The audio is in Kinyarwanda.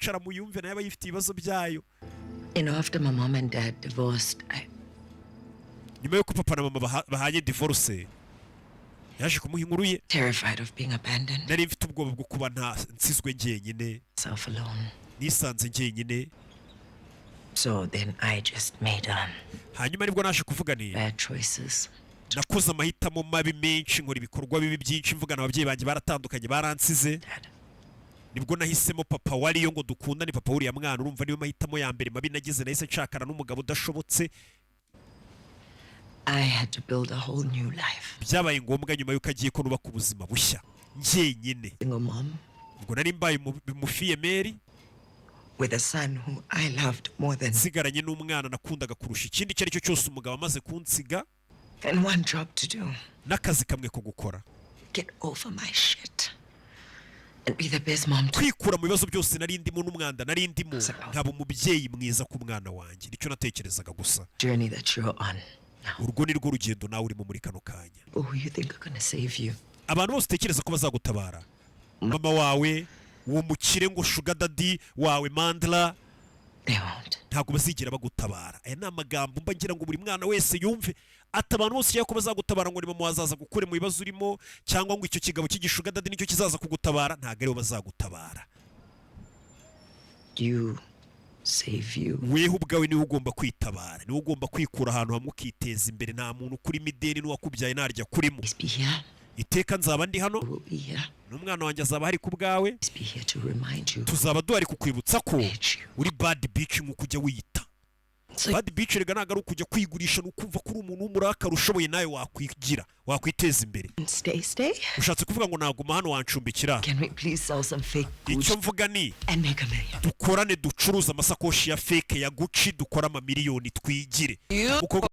Mwicara muyumve, nayo aba yifite ibibazo byayo. After my mom and dad divorced, I Nyuma y'uko papa na mama bahanye divorce, yaje kumuha inkuru ye. terrified of being abandoned, Nari mfite ubwoba bwo kuba nta nsizwe njyenyine. self alone. Nisanze njyenyine. So then I just made Hanyuma nibwo naje kuvuga nti bad choices. nakoze amahitamo mabi menshi, nkora ibikorwa bibi byinshi, mvugana ababyeyi banjye baratandukanye, baransize. Dad. Nibwo nahisemo papa wariyo ngo dukundane, papa wuriya mwana. Urumva niyo mahitamo ya mbere mabi nagize, nahise nshakana n'umugabo udashobotse. I had to build a whole new life. Byabaye ngombwa nyuma y'uko agiye ko nubaka ubuzima bushya njyenyine. Single mom Ubwo nari mbaye umufille-mère with a son who I loved more than nsigaranye n'umwana nakundaga kurusha ikindi icyo ari cyo cyose, umugabo amaze kunsiga, and one job to do. n'akazi kamwe ko gukora. Get over my shit and be the best mom to Kwikura mu bibazo byose nari ndimo n'umwanda nari ndimo, nkaba umubyeyi mwiza ku mwana wanjye. Nicyo natekerezaga gusa. journey that you're on now. Urwo ni rwo rugendo nawe urimo muri kano kanya. People who you think are gonna save you. Abantu bose utekereza ko bazagutabara, mama wawe, uwo mukire ngo sugar daddy wawe Mandla, They won't. ntabwo bazigera bagutabara. Aya ni amagambo mba ngira ngo buri mwana wese yumve, ati abantu bose ushaka ko bazagutabara, ngo ni mama wazaza gukure mu bibazo urimo, cyangwa ngo icyo kigabo cy'igisugar daddy nicyo kizaza kugutabara, ntabwo aribo bazagutabara. You save you. Weho ubwawe niwe ugomba kwitabara, niwe ugomba kwikura ahantu hamwe ukiteza imbere. Nta muntu ukurimo ideni, n'uwakubyaye ntarya kurimo. Please be here. Iteka nzaba ndi hano. Will be here. N'umwana wanjye azaba ahari ku bwawe. Please be here to remind you. Tuzaba duhari kukwibutsa ko Bitch you. uri bad bitch nk'uko ujya wiyita. So Bad bitch rega ntabwo ari ukujya kwigurisha, ni ukumva ko uri umuntu w'umurakara ushoboye, nawe wakwigira, wakwiteza imbere. Stay, stay. Ushatse kuvuga ngo naguma hano, wancumbikira? Can we please sell some fake Gucci Icyo mvuga ni and make a million? dukorane, ducuruze amasakoshi ya fake ya Gucci, dukore amamiliyoni, twigire. Umukobwa